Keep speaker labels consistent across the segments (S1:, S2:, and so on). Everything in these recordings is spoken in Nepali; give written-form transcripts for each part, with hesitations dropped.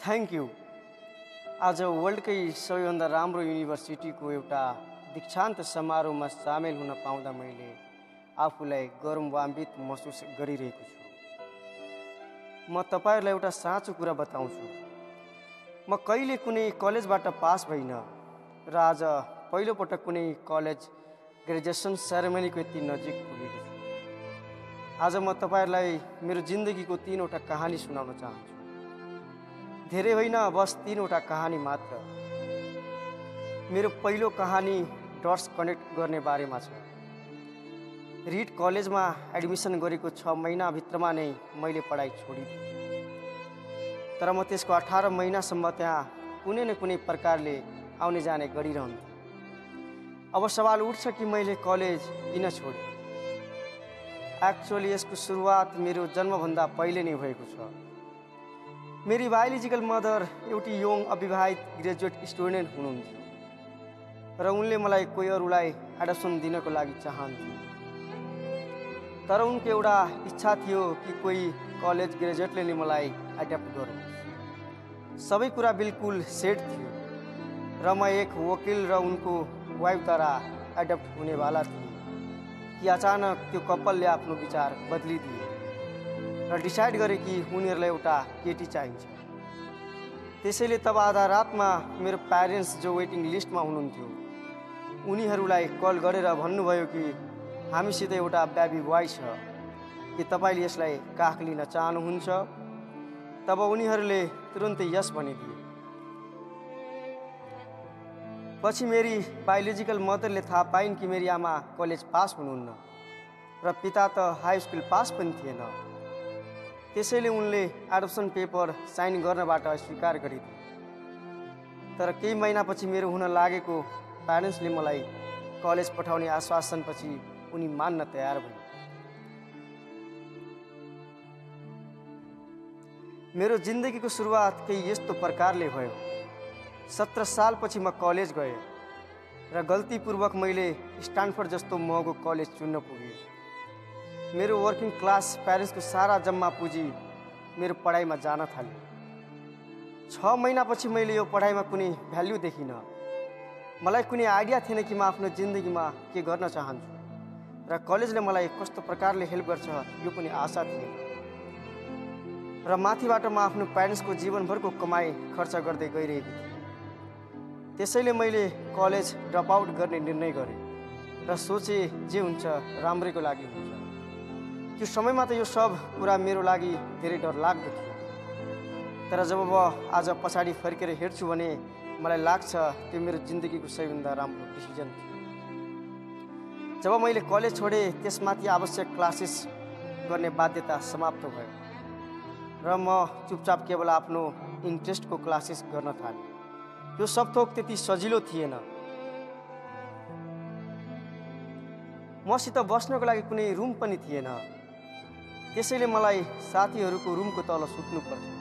S1: Thank you. आज वर्ल्डकै सबैभन्दा राम्रो युनिभर्सिटीको एउटा दीक्षान्त समारोहमा सामेल हुन पाउँदा मैले आफूलाई गौरवान्वित महसुस गरिरहेको छु। म तपाईँहरूलाई एउटा साँचो कुरा बताउँछु। म कहिले कुनै कलेजबाट पास भइन र आज पहिलोपटक कुनै कलेज ग्रेजुएसन सेरेमनीको यति नजिक पुगेको छु। आज म तपाईँहरूलाई मेरो जिन्दगीको 3वटा कहानी सुनाउन चाहन्छु। धेरै होइन, बस 3वटा कहानी मात्र। मेरो पहिलो कहानी डट्स कनेक्ट गर्ने बारेमा छ। रिड कलेजमा एडमिसन गरेको 6 महिनाभित्रमा नै मैले पढाइ छोडिदिएँ। तर म त्यसको 18 महिनासम्म त्यहाँ कुनै न कुनै प्रकारले आउने जाने गरिरहन्थेँ। अब सवाल उठ्छ कि मैले कलेज किन छोडेँ। एक्चुअली यसको सुरुवात मेरो जन्मभन्दा पहिले नै भएको छ। मेरी बायोलोजिकल मदर एउटी यङ अविवाहित ग्रेजुएट स्टुडेन्ट हुनुहुन्थ्यो र उनले मलाई कोही अरूलाई एडप्सन दिनको लागि चाहन्थे। तर उनको एउटा इच्छा थियो कि कोही कलेज ग्रेजुएटले नै मलाई एडप्ट गरोस्। सबै कुरा बिल्कुल सेट थियो र म एक वकिल र उनको वाइफद्वारा एडप्ट हुनेवाला थिएँ कि अचानक त्यो कपालले आफ्नो विचार बदलिदिए र डिसाइड गरे कि उनीहरूलाई एउटा केटी चाहिन्छ। त्यसैले तब आधा रातमा मेरो प्यारेन्ट्स जो वेटिङ लिस्टमा हुनुहुन्थ्यो उनीहरूलाई कल गरेर भन्नुभयो कि हामीसित एउटा बेबी बोय छ, कि तपाईँले यसलाई काख लिन चाहनुहुन्छ। तब उनीहरूले तुरुन्तै यस भनिदिए। पछि मेरी बायोलोजिकल मदरले थाहा पाइन् कि मेरी आमा कलेज पास हुनुहुन्न र पिता त हाई स्कुल पास पनि थिएन। त्यसैले उनले एडप्सन पेपर साइन गर्नबाट स्वीकार गरिदिए। तर केही महिनापछि मेरो हुन लागेको प्यारेन्ट्सले मलाई कलेज पठाउने आश्वासनपछि उनी मान्न तयार भए। मेरो जिन्दगीको सुरुवात केही यस्तो प्रकारले भयो। 17 सालपछि म कलेज गएँ र गल्तीपूर्वक मैले स्ट्यान्डफोर्ड जस्तो महँगो कलेज चुन्न पुगेँ। मेरो वर्किङ क्लास प्यारेन्ट्सको सारा जम्मा पुँजी मेरो पढाइमा जान थाल्यो। 6 महिनापछि मैले यो पढाइमा कुनै भ्याल्यु देखिनँ। मलाई कुनै आइडिया थिएन कि म आफ्नो जिन्दगीमा के गर्न चाहन्छु र कलेजले मलाई कस्तो प्रकारले हेल्प गर्छ यो पनि आशा थिएन। र माथिबाट म आफ्नो प्यारेन्ट्सको जीवनभरको कमाइ खर्च गर्दै गइरहेको थिएँ। त्यसैले मैले कलेज ड्रप आउट गर्ने निर्णय गरेँ र सोचेँ जे हुन्छ राम्रैको लागि हुन्छ। त्यो समयमा त यो सब कुरा मेरो लागि धेरै डरलाग्दो थियो। तर जब म आज पछाडि फर्केर हेर्छु भने मलाई लाग्छ त्यो मेरो जिन्दगीको सबैभन्दा राम्रो डिसिजन थियो। जब मैले कलेज छोडेँ त्यसमाथि आवश्यक क्लासेस गर्ने बाध्यता समाप्त भयो र म चुपचाप केवल आफ्नो इन्ट्रेस्टको क्लासेस गर्न थालेँ। यो सब थोक त्यति सजिलो थिएन। मसित बस्नको लागि कुनै रुम पनि थिएन। त्यसैले मलाई साथीहरूको रुमको तल सुत्नु पर्थ्यो।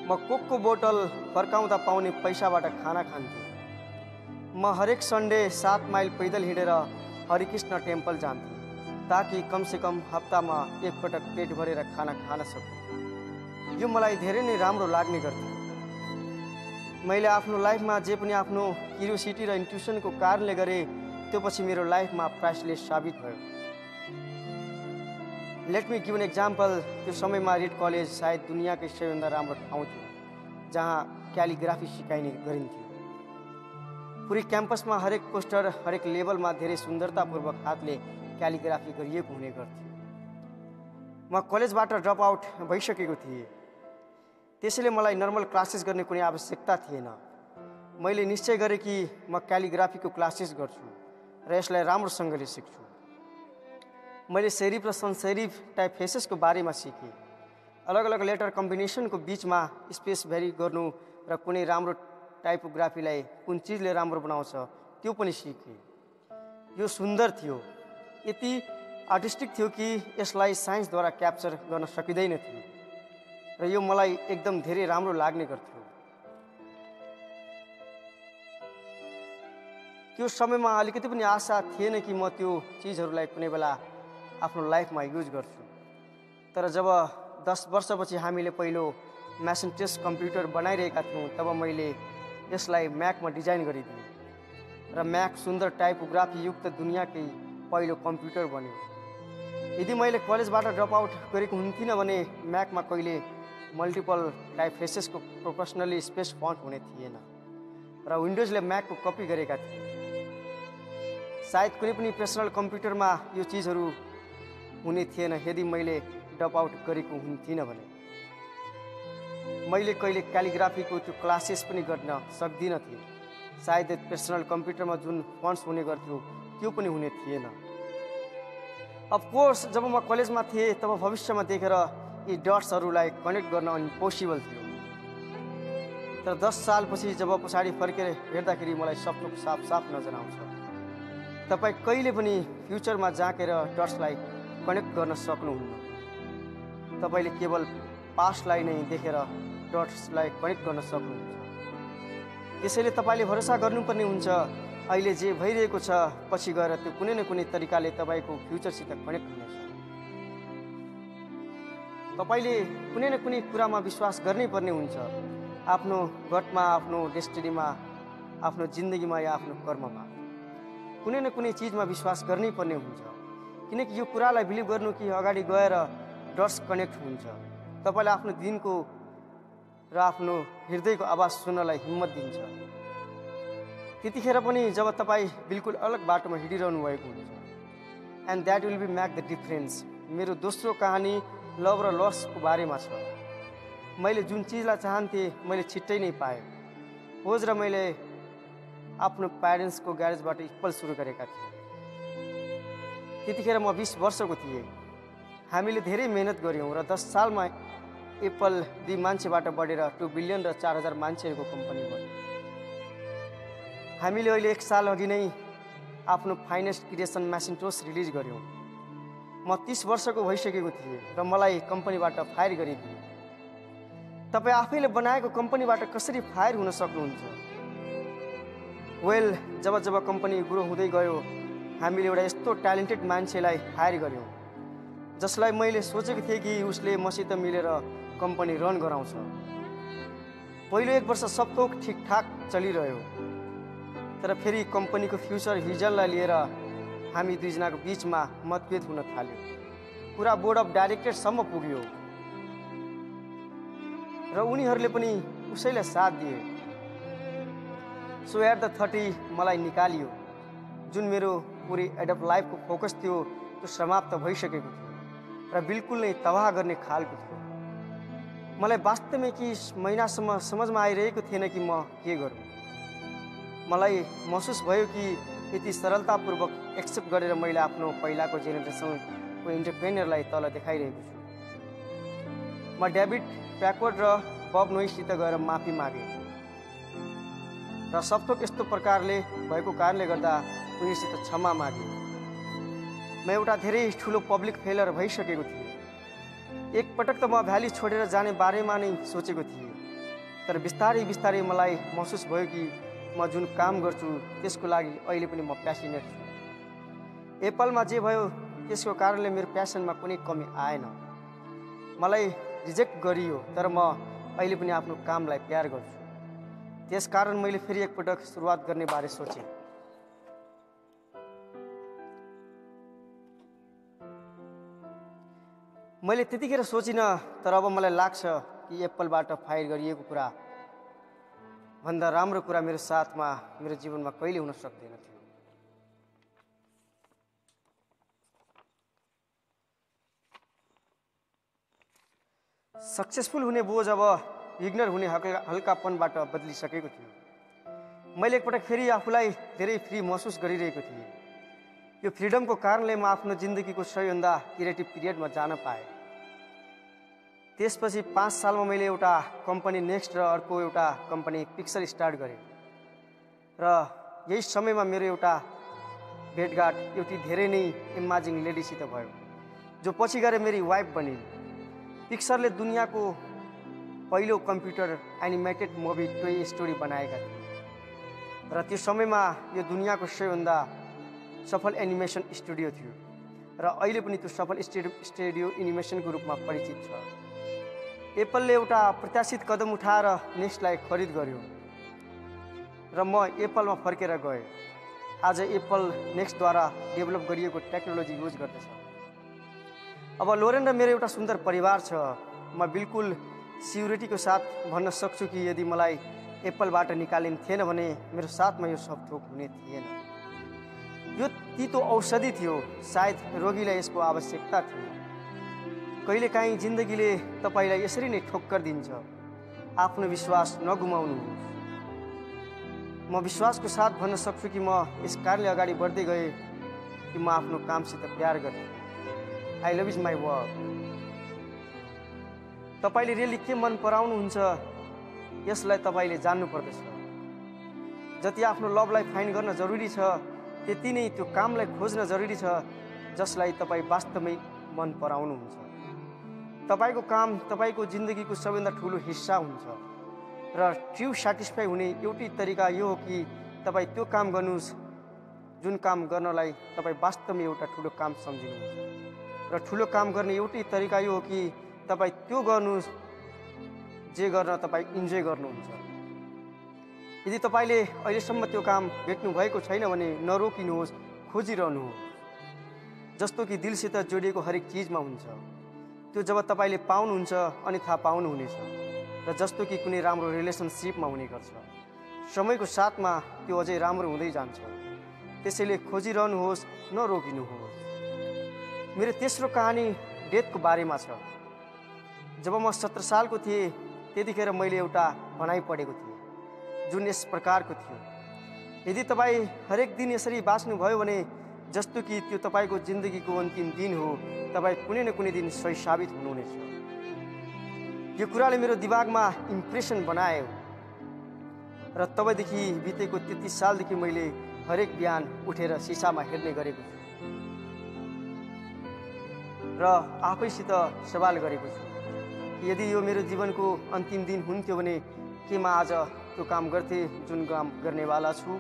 S1: म कोकको बोतल फर्काउँदा पाउने पैसाबाट खाना खान्थेँ। म हरेक सन्डे 7 माइल पैदल हिँडेर हरिकृष्ण टेम्पल जान्थेँ ताकि कमसेकम हप्तामा एकपटक पेट भरेर खाना खान सकूँ। यो मलाई धेरै नै राम्रो लाग्ने गर्थ्यो। मैले आफ्नो लाइफमा जे पनि आफ्नो क्युरियोसिटी र इन्ट्युसनको कारणले गरेँ त्यो पछि मेरो लाइफमा प्राइसलेस साबित भयो। Let me give an example. त्यो समयमा रिड कलेज सायद दुनियाँकै सबैभन्दा राम्रो ठाउँ थियो जहाँ क्यालिग्राफी सिकाइने गरिन्थ्यो। पुरै क्याम्पसमा हरेक पोस्टर हरेक लेभलमा धेरै सुन्दरतापूर्वक हातले क्यालिग्राफी गरिएको हुने गर्थ्यो। म कलेजबाट ड्रप आउट भइसकेको थिएँ। त्यसैले मलाई नर्मल क्लासेस गर्ने कुनै आवश्यकता थिएन। मैले निश्चय गरेँ कि म क्यालिग्राफीको क्लासेस गर्छु र यसलाई राम्रोसँगले सिक्छु। मैले सेरिफ र सन सेरिफ टाइप फेसेसको बारेमा सिकेँ। अलग अलग लेटर कम्बिनेसनको बिचमा स्पेस भेरी गर्नु र कुनै राम्रो टाइपोग्राफीलाई कुन चिजले राम्रो बनाउँछ त्यो पनि सिकेँ। यो सुन्दर थियो, यति आर्टिस्टिक थियो कि यसलाई साइन्सद्वारा क्याप्चर गर्न सकिँदैन थियो र यो मलाई एकदम धेरै राम्रो लाग्ने गर्थ्यो। त्यो समयमा अलिकति पनि आशा थिएन कि म त्यो चिजहरूलाई कुनै बेला आफ्नो लाइफमा युज गर्छु। तर जब 10 वर्षपछि हामीले पहिलो म्यासिन्टोस कम्प्युटर बनाइरहेका थियौँ तब मैले यसलाई म्याकमा डिजाइन गरिदिएँ र म्याक सुन्दर टाइपोग्राफी युक्त दुनियाँकै पहिलो कम्प्युटर बन्यो। यदि मैले कलेजबाट ड्रप आउट गरेको हुन्थिनँ भने म्याकमा कहिले मल्टिपल टाइपफेसेसको प्रोफेसनली स्पेस फन्ट हुने थिएन र विन्डोजले म्याकको कपी गरेका थिए। सायद कुनै पनि पर्सनल कम्प्युटरमा यो चिजहरू हुने थिएन यदि मैले ड्रप आउट गरेको हुन्थिनँ भने। मैले कहिले क्यालिग्राफीको त्यो क्लासेस पनि गर्न सक्दिनँ थिएँ। सायद पर्सनल कम्प्युटरमा जुन फन्ट्स हुने गर्थ्यो त्यो पनि हुने थिएन। अफकोर्स जब म कलेजमा थिएँ तब भविष्यमा देखेर यी डट्सहरूलाई कनेक्ट गर्न इम्पोसिबल थियो। तर 10 सालपछि जब पछाडि फर्केर हेर्दाखेरि मलाई सब थोक साफ नजर आउँछ। तपाईँ कहिले पनि फ्युचरमा झाँकेर डट्सलाई कनेक्ट गर्न सक्नुहुन्न। तपाईँले केवल पास्टलाई नै देखेर डट्सलाई कनेक्ट गर्न सक्नुहुन्छ। त्यसैले तपाईँले भरोसा गर्नुपर्ने हुन्छ अहिले जे भइरहेको छ पछि गएर त्यो कुनै न कुनै तरिकाले तपाईँको फ्युचरसित कनेक्ट हुनेछ। तपाईँले कुनै न कुनै कुरामा विश्वास गर्नै पर्ने हुन्छ, आफ्नो गटमा, आफ्नो डेस्टिनीमा, आफ्नो जिन्दगीमा या आफ्नो कर्ममा कुनै न कुनै चिजमा विश्वास गर्नै पर्ने हुन्छ। किनकि यो कुरालाई बिलिभ गर्नु कि अगाडि गएर डट्स कनेक्ट हुन्छ तपाईँलाई आफ्नो दिनको र आफ्नो हृदयको आवाज सुन्नलाई हिम्मत दिन्छ। त्यतिखेर पनि जब तपाईँ बिल्कुल अलग बाटोमा हिँडिरहनु भएको हुन्छ। And that will be make the difference. मेरो दोस्रो कहानी लभ र लसको बारेमा छ। मैले जुन चिजलाई चाहन्थेँ मैले छिट्टै नै पाएँ। होज र मैले आफ्नो प्यारेन्ट्सको ग्यारेजबाट एप्पल सुरु गरेका थिएँ। त्यतिखेर म 20 वर्षको थिएँ। हामीले धेरै मेहनत गऱ्यौँ र 10 सालमा एप्पल 2 मान्छेबाट बढेर 2 बिलियन र 4,000 मान्छेहरूको कम्पनी बन्यो। हामीले अहिले 1 साल अघि नै आफ्नो फाइनेस्ट क्रिएसन म्यासिन्टोस रिलिज गऱ्यौँ। म 30 वर्षको भइसकेको थिएँ र मलाई कम्पनीबाट फायर गरिदिए। तपाईँ आफैले बनाएको कम्पनीबाट कसरी फायर हुन सक्नुहुन्छ? वेल, जब कम्पनी ग्रो हुँदै गयो हामीले एउटा यस्तो ट्यालेन्टेड मान्छेलाई हायर गऱ्यौँ जसलाई मैले सोचेको थिएँ कि उसले मसित मिलेर कम्पनी रन गराउँछ। पहिलो 1 वर्ष सब थोक ठिकठाक चलिरह्यो, तर फेरि कम्पनीको फ्युचर भिजनलाई लिएर हामी दुईजनाको बिचमा मतभेद हुन थाल्यो। पुरा बोर्ड अफ डाइरेक्टरसम्म पुग्यो र उनीहरूले पनि उसैलाई साथ दिए। सो एट द 30 मलाई निकालियो। जुन मेरो पुरै एडप्ट लाइफको फोकस थियो त्यो समाप्त भइसकेको थियो र बिल्कुल नै तबाह गर्ने खालको थियो। मलाई वास्तवमै कि महिनासम्म समझमा आइरहेको थिएन कि म के गरौँ। मलाई महसुस भयो कि यति सरलतापूर्वक एक्सेप्ट गरेर मैले आफ्नो पहिलाको जेनेरेसनको इन्टरप्रेन्यरलाई तल देखाइरहेको छु। म डेभिड प्याकवर्ड र बब नोइससित गएर माफी मागेँ र सबथोक यस्तो प्रकारले भएको कारणले गर्दा उनीसित क्षमा मागेँ। म एउटा धेरै ठुलो पब्लिक फेलर भइसकेको थिएँ। एकपटक त म भ्याली छोडेर जाने बारेमा नै सोचेको थिएँ, तर बिस्तारै बिस्तारै मलाई महसुस भयो कि म जुन काम गर्छु त्यसको लागि अहिले पनि म प्यासनेट छु। एप्पलमा जे भयो त्यसको कारणले मेरो प्यासनमा कुनै कमी आएन। मलाई रिजेक्ट गरियो तर म अहिले पनि आफ्नो कामलाई प्यार गर्छु। त्यसकारण मैले फेरि एकपटक सुरुवात गर्ने बारे सोचेँ। मैले त्यतिखेर सोचिनँ, तर अब मलाई लाग्छ कि एप्पलबाट फायर गरिएको कुरा भन्दा राम्रो कुरा मेरो साथमा मेरो जीवनमा कहिले हुन सक्दैन थियो। सक्सेसफुल हुने बोझ अब इग्नोर हुने हल्कापनबाट बदलिसकेको थियो। मैले एकपटक फेरि आफूलाई धेरै फ्री महसुस गरिरहेको थिएँ। यो फ्रिडमको कारणले म आफ्नो जिन्दगीको सबैभन्दा क्रिएटिभ पिरियडमा जान पाएँ। त्यसपछि 5 सालमा मैले एउटा कम्पनी नेक्स्ट र अर्को एउटा कम्पनी पिक्सल स्टार्ट गरेँ र यही समयमा मेरो एउटा भेटघाट एउटी धेरै नै इमेजिङ लेडीसित भयो जो पछि गएर मेरी वाइफ बनिन्। पिक्सरले दुनियाँको पहिलो computer animated movie toy story बनाएका थिए र त्यो समयमा यो दुनियाँको सबैभन्दा सफल एनिमेसन स्टुडियो थियो र अहिले पनि त्यो सफल स्टुडियो एनिमेसनको रूपमा परिचित छ। एप्पलले एउटा प्रत्याशित कदम उठाएर नेक्स्टलाई खरिद गर्यो र म एप्पलमा फर्केर गएँ। आज एप्पल नेक्स्टद्वारा डेभलप गरिएको टेक्नोलोजी युज गर्दछ। अब लोरेन र मेरो एउटा सुन्दर परिवार छ। म बिल्कुल स्योरिटीको साथ भन्न सक्छु कि यदि मलाई एप्पलबाट निकालिन्थेन भने मेरो साथमा यो सब थोक हुने थिएन। यो तितो औषधि थियो, सायद रोगीलाई यसको आवश्यकता थियो। कहिलेकाहीँ जिन्दगीले तपाईँलाई यसरी नै ठोक्कर दिन्छ। आफ्नो विश्वास नगुमाउनुहोस्। म विश्वासको साथ भन्न सक्छु कि म यस कारणले अगाडि बढ्दै गएँ कि म आफ्नो कामसित प्यार गर्थेँ। I love is my work. तपाईँले रियली के मन पराउनुहुन्छ यसलाई तपाईँले जान्नुपर्दछ। जति आफ्नो लभलाई फाइन्ड गर्न जरुरी छ त्यति नै त्यो कामलाई खोज्न जरुरी छ जसलाई तपाईँ वास्तवमै मन पराउनुहुन्छ। तपाईँको काम तपाईँको जिन्दगीको सबैभन्दा ठुलो हिस्सा हुन्छ र ट्रु सेटिस्फाई हुने एउटै तरिका यो हो कि तपाईँ त्यो काम गर्नुहोस् जुन काम गर्नलाई तपाईँ वास्तवमै एउटा ठुलो काम सम्झिनुहुन्छ। र ठुलो काम गर्ने एउटै तरिका यो हो कि तपाईँ त्यो गर्नुहोस् जे गर्न तपाईँ इन्जोय गर्नुहुन्छ। यदि तपाईँले अहिलेसम्म त्यो काम भेट्नु भएको छैन भने नरोकिनुहोस्, खोजिरहनुहोस्। जस्तो कि दिलसित जोडिएको हरेक चिजमा हुन्छ, त्यो जब तपाईँले पाउनुहुन्छ अनि थाहा पाउनुहुनेछ। र जस्तो कि कुनै राम्रो रिलेसनसिपमा हुने गर्छ, समयको साथमा त्यो अझै राम्रो हुँदै जान्छ। त्यसैले खोजिरहनुहोस्, नरोकिनुहोस्। मेरो तेस्रो कहानी डेथको बारेमा छ। जब म 17 सालको थिएँ त्यतिखेर मैले एउटा भनाइ पढेको थिएँ जुन यस प्रकारको थियो, यदि तपाईँ हरेक दिन यसरी बाँच्नुभयो भने जस्तो कि त्यो तपाईँको जिन्दगीको अन्तिम दिन हो, तपाईँ कुनै न कुनै दिन सही साबित हुनुहुनेछ। यो कुराले मेरो दिमागमा इम्प्रेसन बनायो र तबदेखि बितेको 33 सालदेखि मैले हरेक बिहान उठेर सिसामा हेर्ने गरेको छु र आफैसित सवाल गरेको छु कि यदि यो मेरो जीवनको अन्तिम दिन हुन्थ्यो भने के म आज त्यो काम गर्थेँ जुन काम गर्नेवाला छु।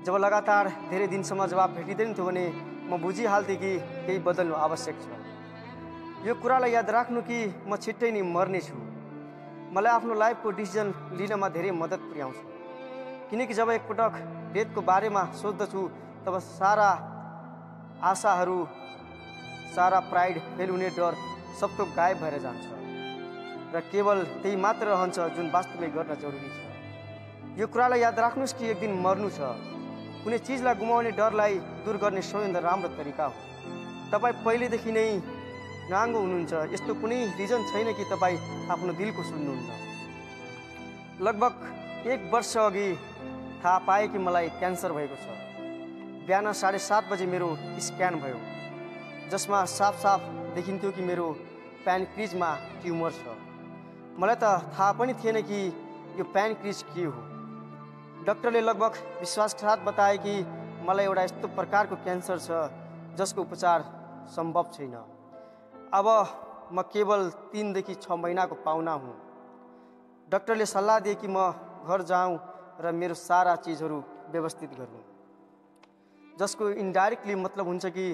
S1: जब लगातार धेरै दिनसम्म जवाब भेटिँदैन थियो भने म बुझिहाल्थेँ कि केही बदल्नु आवश्यक छ। यो कुरालाई याद राख्नु कि म छिट्टै नै मर्नेछु मलाई आफ्नो लाइफको डिसिजन लिनमा धेरै मद्दत पुर्याउँछ। किनकि जब एकपटक डेथको बारेमा सोच्दछु तब सारा आशाहरू, सारा प्राइड, फेल हुने डर सब थोक गायब भएर जान्छ र केवल त्यही मात्र रहन्छ जुन वास्तवमै गर्न जरुरी छ। यो कुरालाई याद राख्नुहोस् कि एक दिन मर्नु छ। कुनै चिजलाई गुमाउने डरलाई दूर गर्ने सबैभन्दा राम्रो तरिका हो। तपाईँ पहिलेदेखि नै नाङ्गो हुनुहुन्छ। यस्तो कुनै रिजन छैन कि तपाईँ आफ्नो दिलको सुन्नुहुन्न। लगभग 1 वर्ष अघि थाहा पाएँ कि मलाई क्यान्सर भएको छ। बिहान 7:30 बजे मेरो स्क्यान भयो जसमा साफ साफ देखिन्थ्यो कि मेरो प्यानक्रिजमा ट्युमर छ। मलाई त थाहा पनि थिएन कि यो प्यानक्रिज के हो। डाक्टरले लगभग विश्वासका साथ बताए कि मलाई एउटा यस्तो प्रकारको क्यान्सर छ जसको उपचार सम्भव छैन। अब म केवल 3 देखि 6 महिनाको पाहुना हुँ। डाक्टरले सल्लाह दिए कि म घर जाऊँ र मेरो सारा चिजहरू व्यवस्थित गरौँ, जसको इन्डाइरेक्टली मतलब हुन्छ कि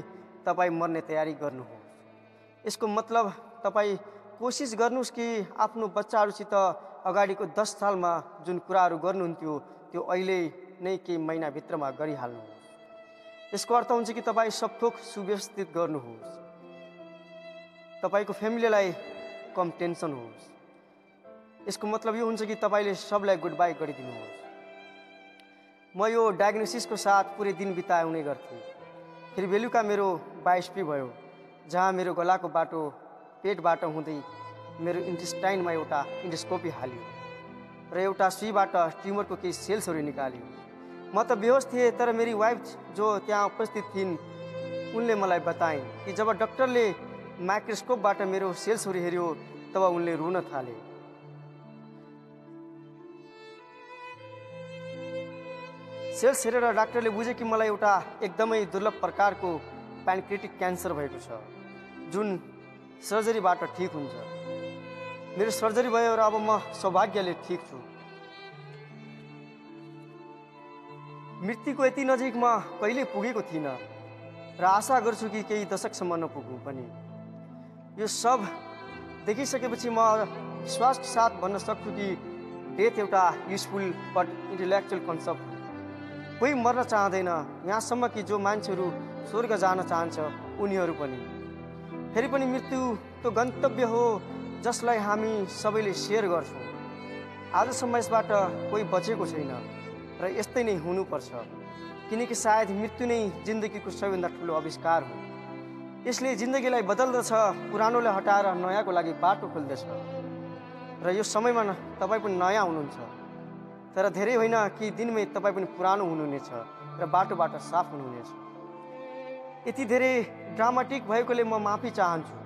S1: तपाईँ मर्ने तयारी गर्नुहोस्। यसको मतलब तपाईँ कोसिस गर्नुहोस् कि आफ्नो बच्चाहरूसित अगाडिको 10 सालमा जुन कुराहरू गर्नुहुन्थ्यो त्यो अहिले नै केही महिनाभित्रमा गरिहाल्नुहोस्। यसको अर्थ हुन्छ कि तपाईँ सब थोक सुव्यवस्थित गर्नुहोस्। तपाईँको फ्यामिलीलाई कम टेन्सन होस्। यसको मतलब यो हुन्छ कि तपाईँले सबलाई गुड बाई गरिदिनुहोस्। म यो डायग्नोसिसको साथ पुरै दिन बिताउने गर्थेँ। फेरि बेलुका मेरो बायोप्सी भयो जहाँ मेरो गलाको बाटो पेटबाट हुँदै मेरो इन्टेस्टाइनमा एउटा इन्डोस्कोपी हाल्यो र एउटा सुईबाट ट्युमरको केही सेल्सहरू निकाल्यो। म त बेहोस थिएँ, तर मेरी वाइफ जो त्यहाँ उपस्थित थिइन् उनले मलाई बताइन् कि जब डाक्टरले माइक्रोस्कोपबाट मेरो सेल्सहरू हेऱ्यो तब उनले रुन थाले। सेल्स हेरेर डाक्टरले बुझे कि मलाई एउटा एकदमै दुर्लभ प्रकारको प्यानक्रिएटिक क्यान्सर भएको छ जुन सर्जरीबाट ठिक हुन्छ। मेरो सर्जरी भयो र अब म सौभाग्यले ठिक छु। मृत्युको यति नजिक म कहिले पुगेको थिइनँ र आशा गर्छु कि केही दशकसम्म नपुगौँ पनि। यो सब देखिसकेपछि म विश्वासको साथ भन्न सक्छु कि डेथ एउटा युजफुल बट इन्टेलेक्चुअल कन्सेप्ट हो। कोही मर्न चाहँदैन, यहाँसम्म कि जो मान्छेहरू स्वर्ग जान चाहन्छ उनीहरू पनि। फेरि पनि मृत्यु त्यो गन्तव्य हो जसलाई हामी सबैले सेयर गर्छौँ। आजसम्म यसबाट कोही बचेको छैन र यस्तै नै हुनुपर्छ, किनकि सायद मृत्यु नै जिन्दगीको सबैभन्दा ठुलो आविष्कार हो। यसले जिन्दगीलाई बदल्दछ, पुरानोलाई हटाएर नयाँको लागि बाटो खोल्दछ। र यो समयमा तपाईँ पनि नयाँ हुनुहुन्छ, तर धेरै होइन कि दिनमै तपाईँ पनि पुरानो हुनुहुनेछ र बाटोबाट साफ हुनुहुनेछ। यति धेरै ड्रामाटिक भएकोले म माफी चाहन्छु,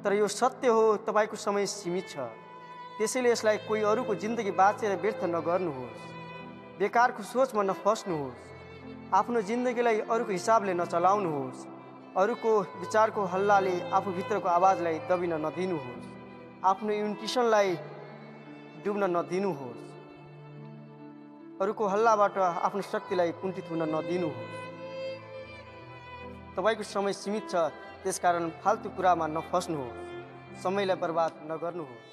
S1: तर यो सत्य हो, तपाईँको समय सीमित छ। त्यसैले यसलाई कोही अरूको जिन्दगी बाँचेर व्यर्थ नगर्नुहोस्। बेकारको सोचमा नफस्नुहोस्। आफ्नो जिन्दगीलाई अरूको हिसाबले नचलाउनुहोस्। अरूको विचारको हल्लाले आफूभित्रको आवाजलाई दबिन नदिनुहोस्। आफ्नो इन्ट्युसनलाई डुब्न नदिनुहोस्। अरूको हल्लाबाट आफ्नो शक्तिलाई कुण्ठित हुन नदिनुहोस्। तपाईँको समय सीमित छ, त्यसकारण फाल्तु कुरामा नफस्नुहोस्। समयलाई बर्बाद नगर्नुहोस्।